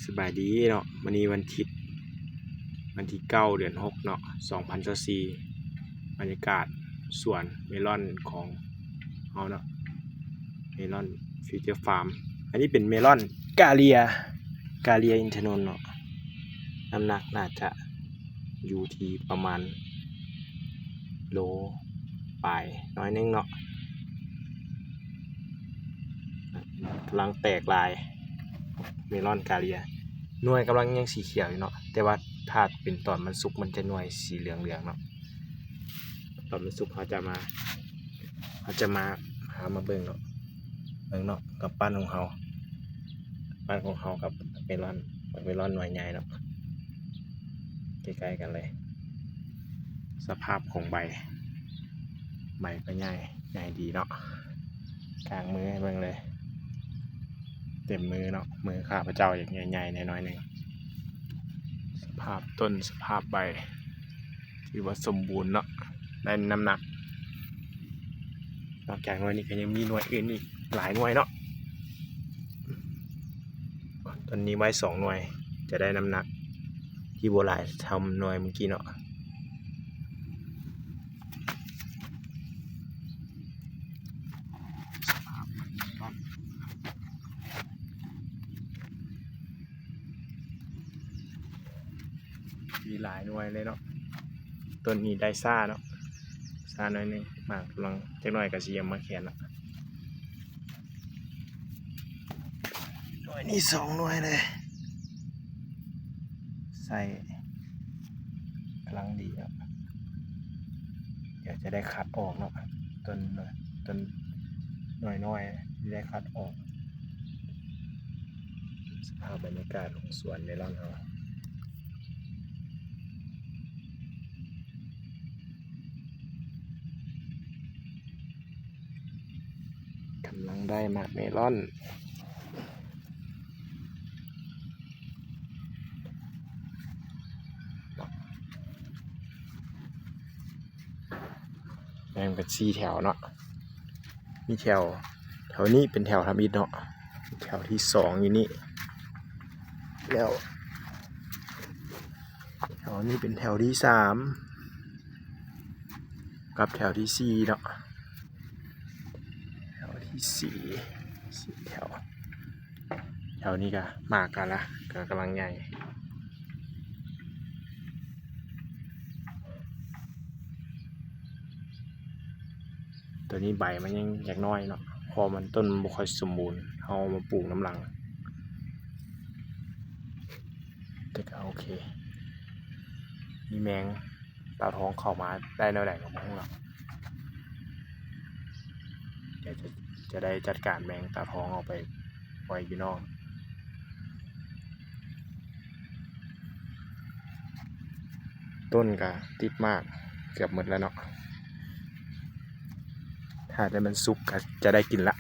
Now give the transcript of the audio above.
ສະບາຍດີເນາະ ມື້ນີ້ວັນທິດ ວັນທີເກົ້າ ເດືອນຫົກເນາະ ສອງພັນຊາວສີ່ ບັນຍາກາດສວນເມລອນຂອງເຮົາເນາະ ເມລອນຟິວເຈີຟາມ ອັນນີ້ເປັນເມລອນກາເລຍ ກາເລຍອິນທະນົນເນາະ ນ້ຳໜັກໜ້າຈະຢູ່ທີ່ປະມານໂລປາຍໜ້ອຍໜຶ່ງເນາະ ກຳລັງແຕກຫຼາຍ ເມລອນກາເລຍ ໜ່ວຍກຳລັງຍັງສີຂຽວຢູ່ເນາະ ແຕ່ວ່າຖ້າເປັນຕອນມັນສຸກມັນຈະໜ່ວຍສີເຫຼືອງໆເນາະ ຕອນມັນສຸກເຮົາຈະມາ ເຮົາຈະມາ ເຮົາມາເບິ່ງເນາະ ເບິ່ງເນາະ ກຳປັ້ນຂອງເຮົາ ກຳປັ້ນຂອງເຮົາກັບເມລອນ ບັກເມລອນໜ່ວຍໃຫຍ່ເນາະ ໃກ້ໆກັນເລີຍ ສະພາບຂອງໃບ ໃບກໍໃຫຍ່ ໃຫຍ່ດີເນາະ ກາງມືໃຫ້ເບິ່ງເລີຍ ເຕັມມືເນາະ ມືຂ້າພະເຈົ້າຢາກໃຫຍ່ໆແດ່ໜ້ອຍໜຶ່ງ ສະພາບຕົ້ນ ສະພາບໃບ ຖືວ່າສົມບູນເນາະ ໄດ້ນ້ຳໜັກ ນອກຈາກໜ່ວຍນີ້ກໍຍັງມີໜ່ວຍອື່ນອີກຫຼາຍໜ່ວຍເນາະ ຕົ້ນນີ້ໄວ້ສອງໜ່ວຍ ຈະໄດ້ນ້ຳໜັກທີ່ບໍ່ຫຼາຍເທົ່າໜ່ວຍມື້ກີ້ເນາະ ມີຫຼາຍໜ່ວຍເລີຍເນາະ ຕົ້ນນີ້ໄດ້ຊ້າເນາະ ຊ້າໜ້ອຍໜຶ່ງ ໝາກກຳລັງ ຈັກໜ່ອຍກໍຊິເອົາມາແຂນລະ ໜ່ວຍນີ້ສອງໜ່ວຍເລີຍ ໃສ່ກຳລັງດີເນາະ ດຽວຈະໄດ້ຄັດອອກເນາະ ຕົ້ນ ຕົ້ນນ້ອຍໆ ໄດ້ຄັດອອກ ສະພາບບັນຍາກາດຂອງສວນເມລອນເຮົາ ກຳລັງໄດ້ໝາກເມລອນ ແບ່ງເປັນສີ່ແຖວເນາະ ມີແຖວ ແຖວນີ້ເປັນແຖວທຳອິດເນາະ ແຖວທີສອງຢູ່ນີ້ ແລ້ວ ແຖວນີ້ເປັນແຖວທີສາມ ກັບແຖວທີສີ່ເນາະ ແຖວທີສີ່ ສີ່ແຖວ ແຖວນີ້ກະໝາກກະລະ ກະກຳລັງໃຫຍ່ ໂຕນີ້ໃບມັນຍັງຢາກນ້ອຍເນາະ ເພາະວ່າມັນ ຕົ້ນມັນບໍ່ຄ່ອຍສົມບູນ ເຮົາເອົາມາປູກນຳຫຼັງ ແຕ່ກະໂອເຄ ມີແມງ ຕາທອງເຂົ້າມາໄດ້ແນວໃດກໍບໍ່ຮູ້ເນາະ ດຽວຈະ ຈະໄດ້ຈັດການແມງຕາທອງເອົາໄປໄວ້ຢູ່ນອກ ຕົ້ນກະຕິດໝາກເກືອບໝົດແລ້ວເນາະ ຖ້າແຕ່ມັນສຸກກະຈະໄດ້ກິນລະ